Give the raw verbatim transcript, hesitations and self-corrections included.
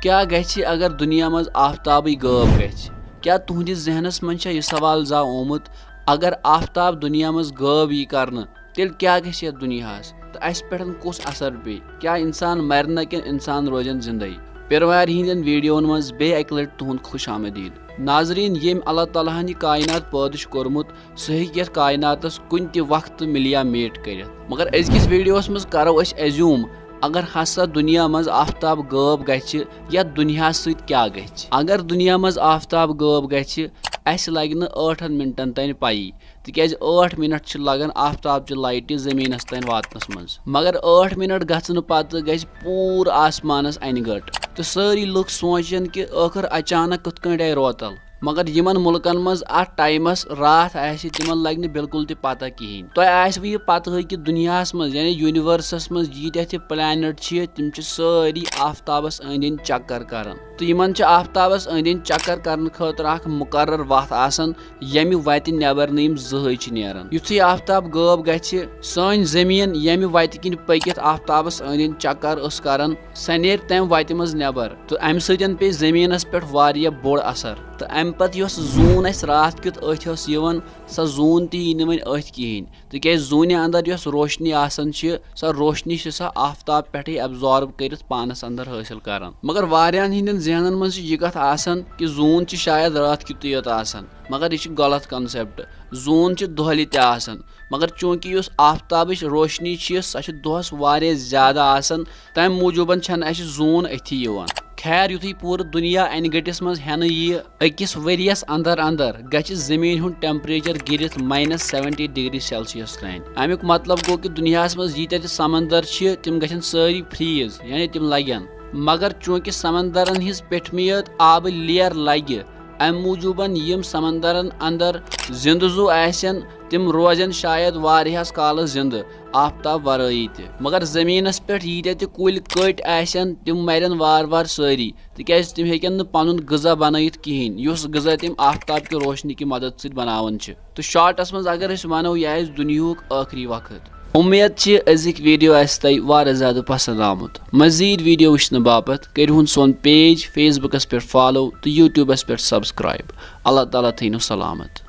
کیٛاہ گژھِ اگر دُنیا منٛز آفتابٕے غٲب گژھِ؟ کیٛاہ تُہنٛدِس ذہنس منٛز چھا یہِ سوال زانٛہہ آمُت، اگر آفتاب دُنیا منٛز غٲب یی کرنہٕ، تیٚلہِ کیٛاہ گژھِ یتھ دُنیاہس تہٕ اسہِ پٮ۪ٹھ کُس اثر پیٚیہِ؟ کیٛاہ انسان مرِ نہ کِنہٕ انسان روزن زندے؟ پیروارِ ہٕنٛدٮ۪ن ویڈیوون منٛز بیٚیہِ اکہِ لٹہِ تُہنٛد خوش آمدید۔ ناظرین، ییٚمۍ اللہ تعالیٰ ہن یہِ کائنات پٲدٕ چھُ کوٚرمُت، سُہ ہیٚکہِ یتھ کائناتس کُنہِ تہِ وقتہٕ ملیا میٹ کٔرِتھ۔ مگر أزکِس ویڈیوس منٛز کرو أسۍ assume، اگر ہسا دُنیا منٛز آفتاب غٲب گژھِ، یتھ دُنیاہس سۭتۍ کیٛاہ گژھِ؟ اگر دُنیا منٛز آفتاب غٲب گژھِ، اسہِ لگہِ نہٕ ٲٹھن منٹن تانۍ پیی، تِکیازِ ٲٹھ منٹ چھِ لگان آفتاب چہِ لایٹہِ زٔمیٖنس تانۍ واتنس منٛز۔ مگر ٲٹھ منٹ گژھنہٕ پتہٕ گژھِ پوٗرٕ آسمانس انہِ گٔٹ، تہٕ سٲری لُکھ سونٛچن کہِ ٲخٕر اچانک کِتھ کٲٹھۍ آیہِ روتل۔ مگر یِمن مُلکن منٛز اتھ ٹایمس راتھ آسہِ، تِمن لگہِ نہٕ بالکل تہِ پتہ کِہینۍ۔ تۄہہِ آسِوٕ یہِ پتہٕے کہِ دُنیاہس منٛز، یعنی یونیورسس منٛز ییٖتیٛاہ تہِ planet چھِ، تِم چھِ سٲری آفتابس أنٛدۍ أنٛدۍ چکر کران، تہٕ یِمن چھِ آفتابس أنٛدۍ أنٛدۍ چکر کرنہٕ خٲطرٕ اکھ مُقرر وتھ آسان، ییٚمہِ وتہِ نٮ۪بر نہٕ یِم زٕہٕے چھِ نیران۔ یُتھُے آفتاب غٲب گژھِ، سٲنۍ زٔمیٖن، ییٚمہِ وتہِ کِنۍ پٔکِتھ آفتابس أنٛدۍ أنٛدۍ چکر ٲس کران، سۄ نیرِ تمہِ وتہِ منٛز نٮ۪بر، تہٕ امہِ سۭتۍ پیٚیہِ زٔمیٖنس پٮ۪ٹھ واریاہ بوٚڑ اثر۔ تہٕ امہِ پتہٕ یۄس زوٗن اسہِ راتھ کیُتھ أتھۍ ٲس یِوان، سۄ زوٗن تہِ یی نہٕ وۄنۍ أتھۍ کِہینۍ، تِکیازِ زوٗنہِ اندر یۄس روشنی آسان چھِ، سۄ روشنی چھِ سۄ آفتاب پٮ۪ٹھٕے absorb کٔرِتھ پانس اندر حٲصِل کران۔ مگر واریاہن ہٕنٛدٮ۪ن ذہنن منٛز چھِ یہِ کتھ آسان کہِ زوٗن چھِ شاید راتھ کیُتُے یوت آسان، مگر یہِ چھِ غلط concept۔ زوٗن چھِ دۄہلہِ تہِ آسان، مگر چوٗنٛکہِ یُس آفتابٕچ روشنی چھِ، سۄ چھِ دۄہس واریاہ زیادٕ آسان، تَمہِ موٗجوٗبَن چھَنہٕ اَسہِ زوٗن أتھی یِوان۔ خیر، یُتھُے پوٗرٕ دُنیا اَنہِ گٔٹِس منٛز ہٮ۪نہٕ یِیہِ، أکِس ؤریَس اندر اندر گژھِ زٔمیٖن ہُنٛد temperature گِرِتھ minus seventy degree Celsius تام۔ اَمیُک مطلب گوٚو کہِ دُنیاہَس منٛز ییٖتیٛاہ تہِ سمندر چھِ، تِم گژھن سٲری freeze، یعنی تِم لگن۔ مگر چوٗنٛکہِ سمندرن ہٕنٛز پیٚٹھمِیت آبہٕ layer لگہِ، اَمہِ موٗجوٗبَن یِم سمندرن اندر زِندٕ زُو آسن، تِم روزن شاید واریاہس کالس زِندٕ آفتاب ورٲیی تہِ۔ مگر زٔمیٖنس پٮ۪ٹھ ییٖتیٛاہ تہِ کُلۍ کٔٹۍ آسن، تِم مرن وارٕ وارٕ سٲری، تِکیازِ تِم ہیٚکن نہٕ پنُن غذا بنٲیِتھ کِہینۍ، یُس غذا تِم آفتاب کہِ روشنی کہِ مدد سۭتۍ بناوان چھِ۔ تہٕ shortس منٛز اگر أسۍ ونو، یہِ آسہِ دُنیہُک ٲخری وقت۔ اُمید چھِ أزِکۍ video آسہِ تۄہہِ واریاہ زیادٕ پسند آمُت۔ مزید video وٕچھنہٕ باپتھ کٔرِو ہُن سون page Facebookس پٮ۪ٹھ follow تہٕ YouTubeس پٮ۪ٹھ subscribe۔ اللہ تعالیٰ تھٲینو سلامت۔